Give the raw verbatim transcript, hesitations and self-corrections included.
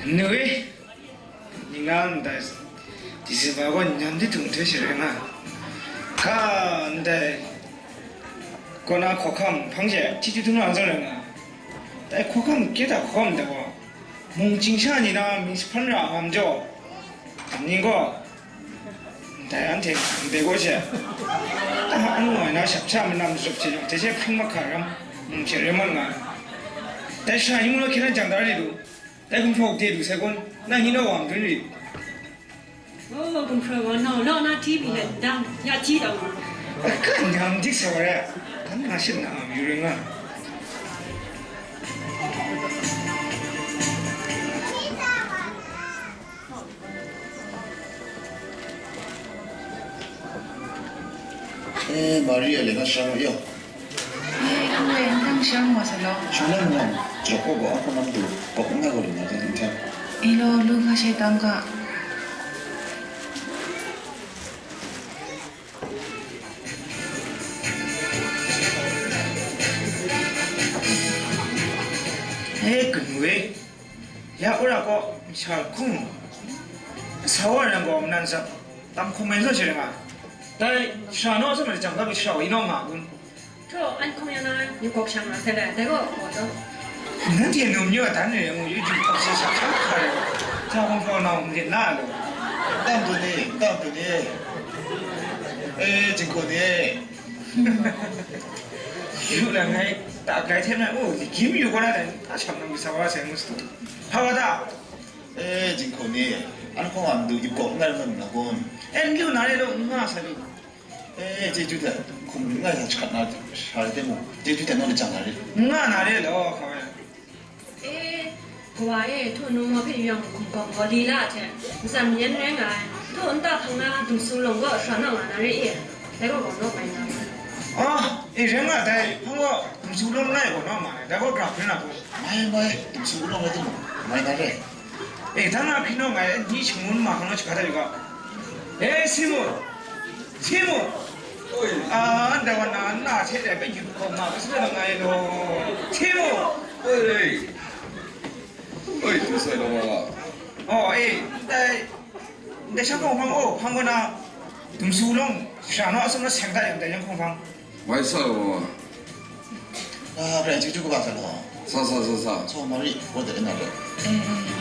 Nui, ningnan ndai December gaw nyam di htung hte sharai nga, hka ndai kaw na hkawhkam hpang she hti hti htung na zawn rai nga, dai hkawhkam kye hta hkawm dai gaw, mung chyingsha ni na mying jahpan ra nga majaw, damning gaw, ndai anhte ndai gaw she, ta anung ai na shap sha manam zup hte jawng, dai she hpring mahka ram, mung hte rai mat nga ai. Dai sha yin mung law hkye na jang da ri lu, dai gumhpraw de lu sai kun, nang yin naw wa madun ri. Oh, gumhpraw gaw nau law na hti mi let dang, ya hti taw nga. Ka nyam dik sa wa re, kan nga shit na a mayu ring nga. Eh, Maria le na shang yo. Eh, anhte n dang shang wa sa law. Shang na mung, jok ko ko, ako nam du, bok na ko le na den ten. Eh, lo, lu ga she tam ga. Eh, kanu e. Ya ora ko, msha hkung. Sa wa ran gaw, mnan zap, tam hkum mai zaw shi rai nga. Dai, shara naw sa ma jang, dai shara wa inawng nga kun. Htaw, an hkawng ya na, yu gawk shang na sai lai, dai gaw, gaw taw. Nanhte num yu a dan re, ngu yu jing hkawk sai sa hkra hkra re. Hta hkawng hkawng na, ngu rin na lo. Tam tu ni, tam tu ni. Eh, jingkau ni. Yu la ngai, ta grai hte na, oh, li gim yu gaw na, ta sham na, misa wa sai ngu su. Hpa wa ta? Eh, jingkau ni, an hkawng a madu ip gaw n rai lam na kun? Eh, n lu na re law, n nga sa lu. Eh, chyeju hte, hkum n rai sa hkrat na, sha rai timung, chyeju hte naw lajang na re. N nga na re law, hkawai. Eh, kawa e, htaw num wa hpe yu yang hkum gaw gaw li la hte, matsan mayan rai nga ai. Htaw nta hpang na dumsu lawng gaw shara naw nga na re e. Dai gaw gaw naw bai na. Ah, e, rai nga dai, hpang gaw dumsu lawng ngai gaw naw ma ai, dai gaw gra hpring na gaw. Mai, mai, dumsu lawng rai timung, mai na re. E, hta na hpyi naw ngai, ni shangun ma hkang na shaga da yu ga. E, Simun! Simun! Oi. A, ndai wa na, na hte dai bai yu hkawm ma, kasi da ngai lo. Simun! Oi! Oi, tu sai lo wa. Oh, e, ndai, ndai shang hkawng hpang, oh, hpang gaw na, dumsu lawng, shara naw atsum na seng da yang, ndai shang hkawng hpang. Mai sa wa. Ah, bre, chyeju kaba sa law. Sa, sa, sa, sa. So, Mari, wo de na lo. Eh, eh.